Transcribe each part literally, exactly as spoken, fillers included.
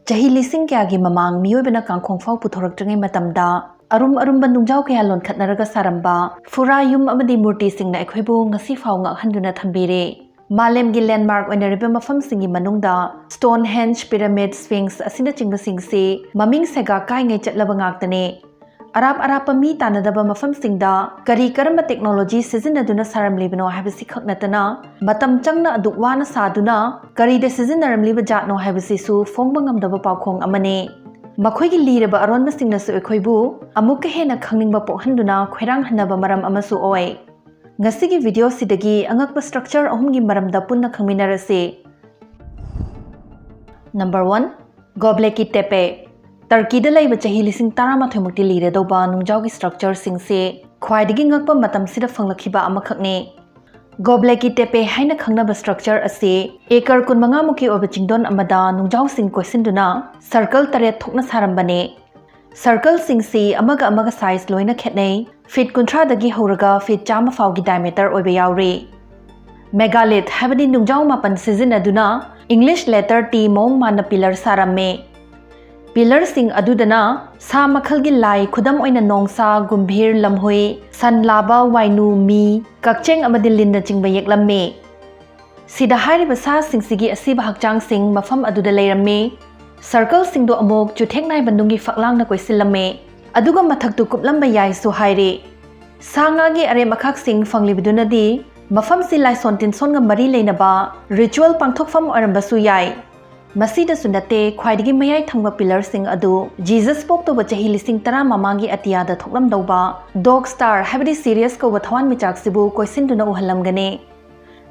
ꯆꯍꯤ ꯂꯤꯁꯤꯡ ꯀꯌꯥꯒꯤ ꯃꯃꯥꯡ ꯃꯤꯑꯣꯏꯕꯅ ꯀꯥꯡꯈꯣꯡ ꯐꯥꯎ ꯄꯨꯊꯣꯔꯛꯇ꯭ꯔꯤꯉꯩ ꯃꯇꯝꯗ ꯑꯔꯨꯝ ꯑꯔꯨꯝꯕ ꯅꯨꯡꯖꯥꯎ ꯀꯌꯥ ꯂꯣꯟꯈꯠꯅꯔꯒ ꯁꯥꯔꯝꯕ ꯐꯨꯔꯥ ꯌꯨꯝ ꯑꯃꯗꯤ ꯃꯨꯔꯇꯤꯁꯤꯡꯅ ꯑꯩꯈꯣꯏꯕꯨ ꯉꯁꯤ ꯐꯥꯎ ꯉꯥꯛꯍꯟꯗꯨꯅ ꯊꯝꯕꯤꯔꯦ꯫ ꯃꯥꯂꯦꯝꯒꯤ ꯂꯦꯟꯃꯥꯔꯛ ꯑꯣꯏꯅꯔꯤꯕ ꯃꯐꯝꯁꯤꯡꯒꯤ ꯃꯅꯨꯡꯗ ꯁ꯭ꯇꯣꯟꯍꯦꯟꯖ, ꯄꯤꯔꯥꯃꯤꯗ, ꯁ꯭ꯐꯤꯡꯁ ꯑꯁꯤꯅꯆꯤꯡꯕꯁꯤꯡꯁꯤ ꯃꯃꯤꯡ ꯁꯦꯒꯥꯛ ꯀꯥꯏꯉꯩ ꯆꯠꯂꯕ ꯉꯥꯛꯇꯅꯤ꯫ ꯑꯔꯥꯞ ꯑꯔꯥꯞꯄ ꯃꯤ ꯇꯥꯟꯅꯗꯕ ꯃꯐꯝꯁꯤꯡꯗ ꯀꯔꯤ ꯀꯔꯝꯕ ꯇꯦꯛꯅꯣꯂꯣꯖꯤ ꯁꯤꯖꯤꯟꯅꯗꯨꯅ ꯁꯥꯔꯝꯂꯤꯕꯅꯣ ꯍꯥꯏꯕꯁꯤ ꯈꯛ ꯅꯠꯇꯅ, ꯃꯇꯝ ꯆꯪꯅ ꯑꯗꯨꯛ ꯋꯥꯅ ꯁꯥꯗꯨꯅ ꯀꯔꯤꯗ ꯁꯤꯖꯤꯟꯅꯔꯝꯂꯤꯕ ꯖꯥꯠꯅꯣ ꯍꯥꯏꯕꯁꯤꯁꯨ ꯐꯣꯡꯕ ꯉꯝꯗꯕ ꯄꯥꯎꯈꯣꯡ ꯑꯃꯅꯤ꯫ ꯃꯈꯣꯏꯒꯤ ꯂꯤꯔꯕ ꯑꯔꯣꯟꯕꯁꯤꯡꯅꯁꯨ ꯑꯩꯈꯣꯏꯕꯨ ꯑꯃꯨꯛꯀ ꯍꯦꯟꯅ ꯈꯪꯅꯤꯡꯕ ꯄꯣꯛꯍꯟꯗꯨꯅ ꯈꯣꯏꯔꯥꯡꯍꯟꯅꯕ ꯃꯔꯝ ꯑꯃꯁꯨ ꯑꯣꯏ꯫ ꯉꯁꯤꯒꯤ ꯚꯤꯗꯤꯑꯣꯁꯤꯗꯒꯤ ꯑꯉꯛꯄ ꯁ꯭ꯇ꯭ꯔꯛꯆꯔ ꯑꯍꯨꯝꯒꯤ ꯃꯔꯝꯗ ꯄꯨꯟꯅ ꯈꯪꯃꯤꯟꯅꯔꯁꯤ꯫ Number one, ꯒꯣꯕ꯭ꯂꯦꯀꯤ ꯇꯦꯄꯦ꯫ ꯇꯔꯀꯤꯗ ꯂꯩꯕ ꯆꯍꯤ ꯂꯤꯁꯤꯡ ꯇꯔꯥꯃꯥꯊꯣꯏꯃꯨꯛꯇꯤ ꯂꯤꯔꯗꯧꯕ ꯅꯨꯡꯖꯥꯎꯒꯤ ꯁ꯭ꯇ꯭ꯔꯛꯆꯔꯁꯤꯡꯁꯦ ꯈ꯭ꯋꯥꯏꯗꯒꯤ ꯉꯛꯄ ꯃꯇꯝꯁꯤꯗ ꯐꯪꯂꯛꯈꯤꯕ ꯑꯃꯈꯛꯅꯤ꯫ ꯒꯣꯕ꯭ꯂꯦꯀꯤ ꯇꯦꯄꯦ ꯍꯥꯏꯅ ꯈꯪꯅꯕ ꯁ꯭ꯇ꯭ꯔꯛꯆꯔ ꯑꯁꯤ ꯑꯦꯀꯔ ꯀꯨꯟꯃꯉꯥꯃꯨꯛꯀꯤ ꯑꯣꯏꯕ ꯆꯤꯡꯗꯣꯟ ꯑꯃꯗ ꯅꯨꯡꯖꯥꯎꯁꯤꯡ ꯀꯣꯏꯁꯤꯟꯗꯨꯅ ꯁꯔꯀꯜ ꯇꯔꯦꯠ ꯊꯣꯛꯅ ꯁꯥꯔꯝꯕꯅꯤ꯫ ꯁꯔꯀꯜꯁꯤꯡꯁꯤ ꯑꯃꯒ ꯑꯃꯒ ꯁꯥꯏꯖ ꯂꯣꯏꯅ ꯈꯦꯠꯅꯩ꯫ ꯐꯤꯠ ꯀꯨꯟꯊ꯭ꯔꯥꯗꯒꯤ ꯍꯧꯔꯒ ꯐꯤꯠ ꯆꯥꯝꯃ ꯐꯥꯎꯒꯤ ꯗꯥꯏꯃꯤꯇꯔ ꯑꯣꯏꯕ ꯌꯥꯎꯔꯤ꯫ ꯃꯦꯒꯥꯂꯤꯊ ꯍꯥꯏꯕꯗꯤ ꯅꯨꯡꯖꯥꯎ ꯃꯥꯄꯟ ꯁꯤꯖꯤꯟꯅꯗꯨꯅ ꯏꯪꯂꯤꯁ ꯂꯦꯇꯔ ꯇꯤ ꯃꯑꯣꯡ ꯃꯥꯟꯅ ꯄꯤꯂꯔ ꯁꯥꯔꯝꯃꯤ꯫ ꯄꯤꯂꯔꯁꯤꯡ ꯑꯗꯨꯗꯅ ꯁꯥ ꯃꯈꯜꯒꯤ ꯂꯥꯏ, ꯈꯨꯗꯝ ꯑꯣꯏꯅ ꯅꯣꯡꯁꯥ, ꯒꯨꯝꯚꯤꯔ, ꯂꯝꯍꯨꯏ, ꯁꯟ, ꯂꯥꯕ, ꯋꯥꯏꯅꯨ, ꯃꯤ, ꯀꯛꯆꯦꯡ ꯑꯃꯗꯤ ꯂꯤꯟꯅꯆꯤꯡꯕ ꯌꯦꯛꯂꯝꯃꯤ꯫ ꯁꯤꯗ ꯍꯥꯏꯔꯤꯕ ꯁꯥꯁꯤꯡꯁꯤꯒꯤ ꯑꯁꯤꯕ ꯍꯛꯆꯥꯡꯁꯤꯡ ꯃꯐꯝ ꯑꯗꯨꯗ ꯂꯩꯔꯝꯃꯤ꯫ ꯁꯔꯀꯜꯁꯤꯡꯗꯣ ꯑꯃꯨꯛ ꯆꯨꯊꯦꯛ ꯅꯥꯏꯕ ꯅꯨꯡꯒꯤ ꯐꯛꯂꯥꯡꯅ ꯀꯣꯏꯁꯤꯜꯂꯝꯃꯤ꯫ ꯑꯗꯨꯒ ꯃꯊꯛꯇꯨ ꯀꯨꯞꯂꯝꯕ ꯌꯥꯏꯁꯨ ꯍꯥꯏꯔꯤ꯫ ꯁꯥ ꯉꯥꯒꯤ ꯑꯔꯦꯝ ꯑꯈꯥꯛꯁꯤꯡ ꯐꯪꯂꯤꯕꯗꯨꯅꯗꯤ ꯃꯐꯝꯁꯤ ꯂꯥꯏꯁꯣꯟ ꯇꯤꯟꯁꯣꯟꯒ ꯃꯔꯤ ꯂꯩꯅꯕ ꯔꯤꯆꯨꯋꯦꯜ ꯄꯥꯡꯊꯣꯛꯐꯝ ꯑꯣꯏꯔꯝꯕꯁꯨ ꯌꯥꯏ꯫ ꯃꯁꯤꯗꯁꯨ ꯅꯠꯇꯦ, ꯈ꯭ꯋꯥꯏꯗꯒꯤ ꯃꯌꯥꯏ ꯊꯪꯕ ꯄꯤꯂꯔꯁꯤꯡ ꯑꯗꯨ ꯖꯤꯖꯁ ꯄꯣꯛꯇꯧꯕ ꯆꯍꯤ ꯂꯤꯁꯤꯡ ꯇꯔꯥ ꯃꯃꯥꯡꯒꯤ ꯑꯇꯤꯌꯥꯗ ꯊꯣꯛꯂꯝꯗꯧꯕ ꯗꯣꯒ ꯁ꯭ꯇꯥꯔ ꯍꯥꯏꯕꯗꯤ ꯁꯤꯔꯤꯌꯁ ꯀꯧꯕ ꯊꯋꯥꯟꯃꯤꯆꯥꯛꯁꯤꯕꯨ ꯀꯣꯏꯁꯤꯟꯗꯨꯅ ꯎꯍꯜꯂꯝꯒꯅꯤ꯫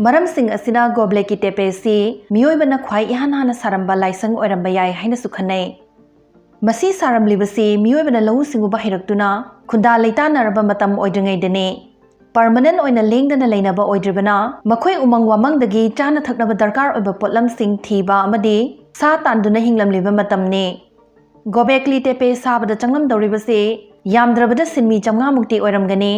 ꯃꯔꯝꯁꯤꯡ ꯑꯁꯤꯅ ꯒꯣꯕ꯭ꯂꯦꯀꯤ ꯇꯦꯄꯦꯁꯤ ꯃꯤꯑꯣꯏꯕꯅ ꯈ꯭ꯋꯥꯏ ꯏꯍꯥꯟ ꯍꯥꯟꯅ ꯁꯥꯔꯝꯕ ꯂꯥꯏꯁꯪ ꯑꯣꯏꯔꯝꯕ ꯌꯥꯏ ꯍꯥꯏꯅꯁꯨ ꯈꯟꯅꯩ꯫ ꯃꯁꯤ ꯁꯥꯔꯝꯂꯤꯕꯁꯤ ꯃꯤꯑꯣꯏꯕꯅ ꯂꯧꯎ ꯁꯤꯡꯎꯕ ꯍꯩꯔꯛꯇꯨꯅ ꯈꯨꯟꯗꯥ ꯂꯩꯇꯥꯅꯔꯕ ꯃꯇꯝ ꯑꯣꯏꯗ꯭ꯔꯤꯉꯩꯗꯅꯤ꯫ ꯄꯔꯃꯅꯦꯟ ꯑꯣꯏꯅ ꯂꯦꯡꯗꯅ ꯂꯩꯅꯕ ꯑꯣꯏꯗ꯭ꯔꯤꯕꯅ, ꯃꯈꯣꯏ ꯎꯃꯪ ꯋꯥꯃꯪꯗꯒꯤ ꯆꯥꯅ ꯊꯛꯅꯕ ꯗꯔꯀꯥꯔ ꯑꯣꯏꯕ ꯄꯣꯠꯂꯝꯁꯤꯡ ꯊꯤꯕ ꯑꯃꯗꯤ ꯁꯥ ꯇꯥꯟꯗꯨꯅ ꯍꯤꯡꯂꯝꯂꯤꯕ ꯃꯇꯝꯅꯤ꯫ ꯒꯣꯕꯦꯛꯂꯤ ꯇꯦꯄꯦ ꯁꯥꯕꯗ ꯆꯪꯂꯝꯗꯧꯔꯤꯕꯁꯤ ꯌꯥꯝꯗ꯭ꯔꯕꯗ ꯁꯤꯟꯃꯤ ꯆꯥꯝꯃꯉꯥꯃꯨꯛꯇꯤ ꯑꯣꯏꯔꯝꯒꯅꯤ꯫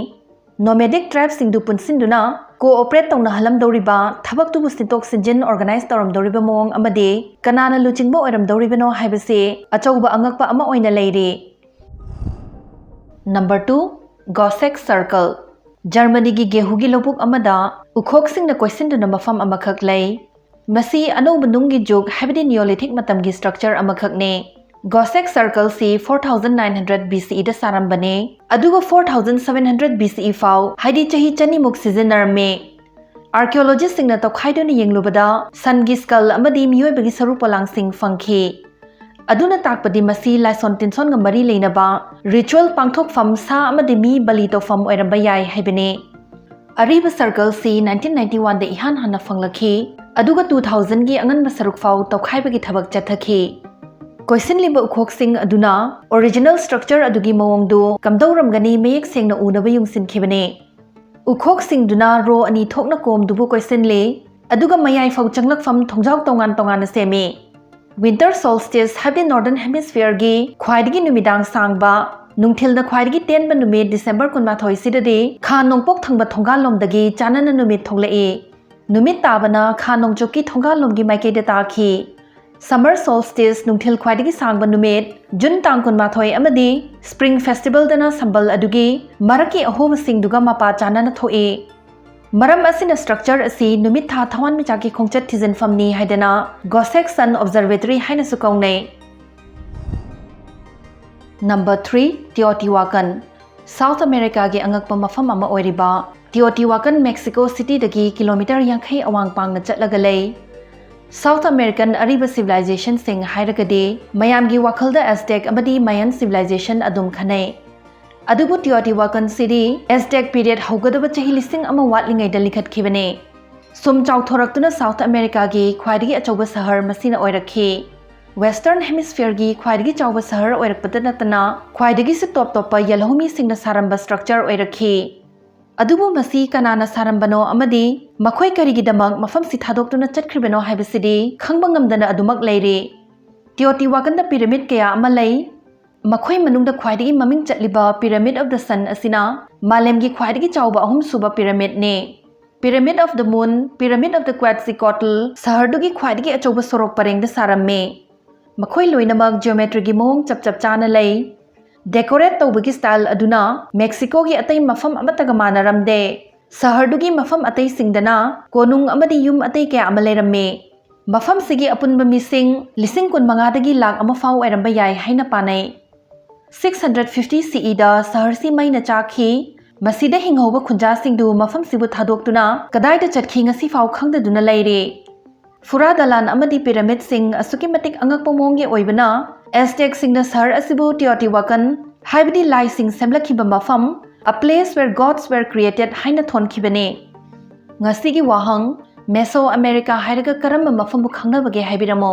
Nomadic tribeꯁꯤꯡꯗꯨ ꯄꯨꯟꯁꯤꯟꯗꯨꯅ cooperate ꯇꯧꯅꯍꯜꯂꯝꯗꯧꯔꯤꯕ, ꯊꯕꯛꯇꯨꯕꯨ ꯁꯤꯟꯇꯣꯛ ꯁꯤꯟꯖꯤꯟ organize ꯇꯧꯔꯝꯗꯧꯔꯤꯕ ꯃꯑꯣꯡ ꯑꯃꯗꯤ ꯀꯅꯥꯅ ꯂꯨꯆꯤꯡꯕ ꯑꯣꯏꯔꯝꯗꯧꯔꯤꯕꯅꯣ ꯍꯥꯏꯕꯁꯤ ꯑꯆꯧꯕ ꯑꯉꯛꯄ ꯑꯃ ꯑꯣꯏꯅ ꯂꯩꯔꯤ꯫ Number two, Goshak Circle꯫ ꯖꯔꯃꯅꯤꯒꯤ ꯒꯦꯍꯨꯒꯤ ꯂꯧꯕꯨꯛ ꯑꯃꯗ ꯎꯈꯣꯛꯁꯤꯡꯅ ꯀꯣꯏꯁꯤꯟꯗꯨꯅ ꯃꯐꯝ ꯑꯃꯈꯛ ꯂꯩ꯫ ꯃꯁꯤ ꯑꯅꯧꯕ ꯅꯨꯡꯒꯤ ꯖꯨꯒ, ꯍꯥꯏꯕꯗꯤ Neolithic ꯃꯇꯝꯒꯤ structure ꯑꯃꯈꯛꯅꯤ꯫ Goshak Circleꯁꯤ four thousand nine hundred B C Eꯗ ꯁꯥꯔꯝꯕꯅꯤ, ꯑꯗꯨꯒ four thousand seven hundred B C E ꯐꯥꯎ, ꯍꯥꯏꯗꯤ ꯆꯍꯤ ꯆꯅꯤꯃꯨꯛ ꯁꯤꯖꯤꯟꯅꯔꯝꯃꯤ꯫ Archaeologistꯁꯤꯡꯅ ꯇꯧꯈꯥꯏꯗꯨꯅ ꯌꯦꯡꯂꯨꯕꯗ ꯁꯟꯒꯤ skull ꯑꯃꯗꯤ ꯃꯤꯑꯣꯏꯕꯒꯤ ꯁꯔꯨ ꯄꯣꯂꯥꯡꯁꯤꯡ ꯐꯪꯈꯤ꯫ ꯑꯗꯨꯅ ꯇꯥꯛꯄꯗꯤ ꯃꯁꯤ ꯂꯥꯏꯁꯣꯟ ꯇꯤꯟꯁꯣꯟꯒ ꯃꯔꯤ ꯂꯩꯅꯕ ritual ꯄꯥꯡꯊꯣꯛꯐꯝ, ꯁꯥ ꯑꯃꯗꯤ ꯃꯤ ꯕꯂꯤ ꯇꯧꯐꯝ ꯑꯣꯏꯔꯝꯕ ꯌꯥꯏ ꯍꯥꯏꯕꯅꯤ꯫ ꯑꯔꯤꯕ circleꯁꯤ nineteen ninety oneꯗ ꯏꯍꯥꯟ ꯍꯥꯟꯅ ꯐꯪꯂꯛꯈꯤ, ꯑꯗꯨꯒ two thousandꯒꯤ ꯑꯉꯟꯕ ꯁꯔꯨꯛ ꯐꯥꯎ ꯇꯧꯈꯥꯏꯕꯒꯤ ꯊꯕꯛ ꯆꯠꯊꯈꯤ꯫ ꯀꯣꯏꯁꯤꯜꯂꯤꯕ ꯎꯈꯣꯛꯁꯤꯡ ꯑꯗꯨꯅ original structure ꯑꯗꯨꯒꯤ ꯃꯑꯣꯡꯗꯨ ꯀꯝꯗꯧꯔꯝꯒꯅꯤ ꯃꯌꯦꯛ ꯁꯦꯡꯅ ꯎꯅꯕ ꯌꯨꯡꯁꯤꯟꯈꯤꯕꯅꯤ꯫ ꯎꯈꯣꯛꯁꯤꯡꯗꯨꯅ row ꯑꯅꯤ ꯊꯣꯛꯅ ꯀꯣꯝꯗꯨꯕꯨ ꯀꯣꯏꯁꯤꯜꯂꯤ, ꯑꯗꯨꯒ ꯃꯌꯥꯏ ꯐꯥꯎ ꯆꯪꯂꯛꯐꯝ ꯊꯣꯡꯖꯥꯎ ꯇꯣꯉꯥꯟ ꯇꯣꯉꯥꯟꯅ ꯁꯦꯝꯃꯤ꯫ Winter solstice, ꯍꯥꯏꯕꯗꯤ Northern Hemisphereꯒꯤ ꯈ꯭ꯋꯥꯏꯗꯒꯤ ꯅꯨꯃꯤꯗꯥꯡ ꯁꯥꯡꯕ, ꯅꯨꯡꯊꯤꯜꯗ ꯈ꯭ꯋꯥꯏꯗꯒꯤ ꯇꯦꯟꯕ ꯅꯨꯃꯤꯠ December ꯀꯨꯟꯃꯥꯊꯣꯏꯁꯤꯗꯗꯤ ꯈꯥ ꯅꯣꯡꯄꯣꯛ ꯊꯪꯕ ꯊꯣꯡꯒꯥꯜꯂꯣꯝꯗꯒꯤ ꯆꯥꯟꯅꯅ ꯅꯨꯃꯤꯠ ꯊꯣꯛꯂꯛꯏ꯫ ꯅꯨꯃꯤꯠ ꯇꯥꯕꯅ ꯈꯥ ꯅꯣꯡꯆꯨꯞꯀꯤ ꯊꯣꯡꯒꯥꯜꯂꯣꯝꯒꯤ ꯃꯥꯏꯀꯩꯗ ꯇꯥꯈꯤ꯫ Summer solstice, ꯅꯨꯡꯊꯤꯜ ꯈ꯭ꯋꯥꯏꯗꯒꯤ ꯁꯥꯡꯕ ꯅꯨꯃꯤꯠ, June ꯇꯥꯡ ꯀꯨꯟꯃꯥꯊꯣꯏ ꯑꯃꯗꯤ Spring Festivalꯗꯅ ꯁꯝꯕꯜ ꯑꯗꯨꯒꯤ ꯃꯔꯛꯀꯤ ꯑꯍꯣꯕꯁꯤꯡꯗꯨꯒ ꯃꯄꯥ ꯆꯥꯟꯅꯅ ꯊꯣꯛꯏ꯫ ꯃꯔꯝ ꯑꯁꯤꯅ structure ꯑꯁꯤ ꯅꯨꯃꯤꯠ ꯊꯥ ꯊꯋꯥꯟꯃꯤꯆꯥꯛꯀꯤ ꯈꯣꯡꯆꯠ ꯊꯤꯖꯤꯟꯐꯝꯅꯤ ꯍꯥꯏꯗꯅ Goshak Sun Observatory ꯍꯥꯏꯅꯁꯨ ꯀꯧꯅꯩ꯫ Number three, Teotihuacan꯫ South Americaꯒꯤ ꯑꯉꯛꯄ ꯃꯐꯝ ꯑꯃ ꯑꯣꯏꯔꯤꯕ Teotihuacan Mexico Cityꯗꯒꯤ kilometre ꯌꯥꯡꯈꯩ ꯑꯋꯥꯡ ꯄꯥꯡꯅ ꯆꯠꯂꯒ ꯂꯩ꯫ South American ꯑꯔꯤꯕ civilizationꯁꯤꯡ ꯍꯥꯏꯔꯒꯗꯤ ꯃꯌꯥꯝꯒꯤ ꯋꯥꯈꯜꯗ Aztec ꯑꯃꯗꯤ Mayan civilization ꯑꯗꯨꯝ ꯈꯟꯅꯩ꯫ ꯑꯗꯨꯕꯨ Teotihuacanꯁꯤꯗꯤ Aztec period ꯍꯧꯒꯗꯕ ꯆꯍꯤ ꯂꯤꯁꯤꯡ ꯑꯃ ꯋꯥꯠꯂꯤꯉꯩꯗ ꯂꯤꯡꯈꯠꯈꯤꯕꯅꯤ꯫ ꯁꯨꯝ ꯆꯥꯎꯊꯣꯔꯛꯇꯨꯅ South Americaꯒꯤ ꯈ꯭ꯋꯥꯏꯗꯒꯤ ꯑꯆꯧꯕ ꯁꯍꯔ ꯃꯁꯤꯅ ꯑꯣꯏꯔꯛꯈꯤ꯫ Western Hemisphereꯒꯤ ꯈ꯭ꯋꯥꯏꯗꯒꯤ ꯆꯥꯎꯕ ꯁꯍꯔ ꯑꯣꯏꯔꯛꯄꯗ ꯅꯠꯇꯅ ꯈ꯭ꯋꯥꯏꯗꯒꯤꯁꯨ ꯇꯣꯞ ꯇꯣꯞꯄ ꯌꯦꯜꯍꯧꯃꯤꯁꯤꯡꯅ ꯁꯥꯔꯝꯕ structure ꯑꯣꯏꯔꯛꯈꯤ꯫ ꯑꯗꯨꯕꯨ ꯃꯁꯤ ꯀꯅꯥꯅ ꯁꯥꯔꯝꯕꯅꯣ ꯑꯃꯗꯤ ꯃꯈꯣꯏ ꯀꯔꯤꯒꯤꯗꯃꯛ ꯃꯐꯝꯁꯤ ꯊꯥꯗꯣꯛꯇꯨꯅ ꯆꯠꯈ꯭ꯔꯤꯕꯅꯣ ꯍꯥꯏꯕꯁꯤꯗꯤ ꯈꯪꯕ ꯉꯝꯗꯅ ꯑꯗꯨꯃꯛ ꯂꯩꯔꯤ꯫ Teotihuacanꯗ pyramid ꯀꯌꯥ ꯑꯃ ꯂꯩ꯫ ꯃꯈꯣꯏ ꯃꯅꯨꯡꯗ ꯈ꯭ꯋꯥꯏꯗꯒꯤ ꯃꯃꯤꯡ ꯆꯠꯂꯤꯕ Pyramid of the Sun ꯑꯁꯤꯅ ꯃꯥꯂꯦꯝꯒꯤ ꯈ꯭ꯋꯥꯏꯗꯒꯤ ꯆꯥꯎꯕ ꯑꯍꯨꯝꯁꯨꯕ ꯄꯤꯔꯥꯃꯤꯗꯅꯤ꯫ Pyramid of the Moon, Pyramid of the Quetzalcoatl ꯁꯍꯔꯗꯨꯒꯤ ꯈ꯭ꯋꯥꯏꯗꯒꯤ ꯑꯆꯧꯕ ꯁꯣꯔꯣꯛ ꯄꯔꯦꯡꯗ ꯁꯥꯔꯝꯃꯤ꯫ ꯃꯈꯣꯏ ꯂꯣꯏꯅꯃꯛ ꯖꯤꯑꯣꯃꯦꯇ꯭ꯔꯤꯒꯤ ꯃꯑꯣꯡ ꯆꯞ ꯆꯞ ꯆꯥꯅ ꯂꯩ꯫ ꯗꯦꯀꯣꯔꯦꯠ ꯇꯧꯕꯒꯤ ꯁ꯭ꯇꯥꯏꯜ ꯑꯗꯨꯅ ꯃꯦꯛꯁꯤꯀꯣꯒꯤ ꯑꯇꯩ ꯃꯐꯝ ꯑꯃꯠꯇꯒ ꯃꯥꯟꯅꯔꯝꯗꯦ꯫ ꯁꯍꯔꯗꯨꯒꯤ ꯃꯐꯝ ꯑꯇꯩꯁꯤꯡꯗꯅ ꯀꯣꯅꯨꯡ ꯑꯃꯗꯤ ꯌꯨꯝ ꯑꯇꯩ ꯀꯌꯥ ꯑꯃ ꯂꯩꯔꯝꯃꯤ꯫ ꯃꯐꯝꯁꯤꯒꯤ ꯑꯄꯨꯟꯕ ꯃꯤꯁꯤꯡ ꯂꯤꯁꯤꯡ ꯀꯨꯟ ꯃꯉꯥꯗꯒꯤ ꯂꯥꯛ ꯑꯃ ꯐꯥꯎ ꯑꯣꯏꯔꯝꯕ ꯌꯥꯏ ꯍꯥꯏꯅ ꯄꯥꯅꯩ꯫ Six hundred fifty C E ꯗ ꯁꯍꯔꯁꯤ ꯃꯩꯅ ꯆꯥꯛꯈꯤ꯫ ꯃꯁꯤꯗ ꯍꯤꯡꯍꯧꯕ ꯈꯨꯟꯖꯥꯁꯤꯡꯗꯨ ꯃꯐꯝꯁꯤꯕꯨ ꯊꯥꯗꯣꯛꯇꯨꯅ ꯀꯗꯥꯏꯗ ꯆꯠꯈꯤ ꯉꯁꯤ ꯐꯥꯎ ꯈꯪꯗꯗꯨꯅ ꯂꯩꯔꯤ꯫ ꯐꯨꯔꯥ ꯗꯂꯥꯟ ꯑꯃꯗꯤ ꯄꯤꯔꯥꯃꯤꯗꯁꯤꯡ ꯑꯁꯨꯛꯀꯤ ꯃꯇꯤꯛ ꯑꯉꯛꯄ ꯃꯑꯣꯡꯒꯤ ꯑꯣꯏꯕꯅ, ꯑꯦꯁꯇꯦꯛꯁꯤꯡꯅ ꯁꯍꯔ ꯑꯁꯤꯕꯨ ꯇꯤꯑꯣꯇꯤꯋꯥꯀꯟ, ꯍꯥꯏꯕꯗꯤ ꯂꯥꯏꯁꯤꯡ ꯁꯦꯝꯂꯛꯈꯤꯕ ꯃꯐꯝ, A place where gods were created ꯍꯥꯏꯅ ꯊꯣꯟꯈꯤꯕꯅꯤ꯫ ꯉꯁꯤꯒꯤ ꯋꯥꯍꯪ, ꯃꯦꯁꯣ ꯑꯃꯦꯔꯤꯀꯥ ꯍꯥꯏꯔꯒ ꯀꯔꯝꯕ ꯃꯐꯝꯕꯨ ꯈꯪꯅꯕꯒꯦ ꯍꯥꯏꯕꯤꯔꯝꯃꯣ꯫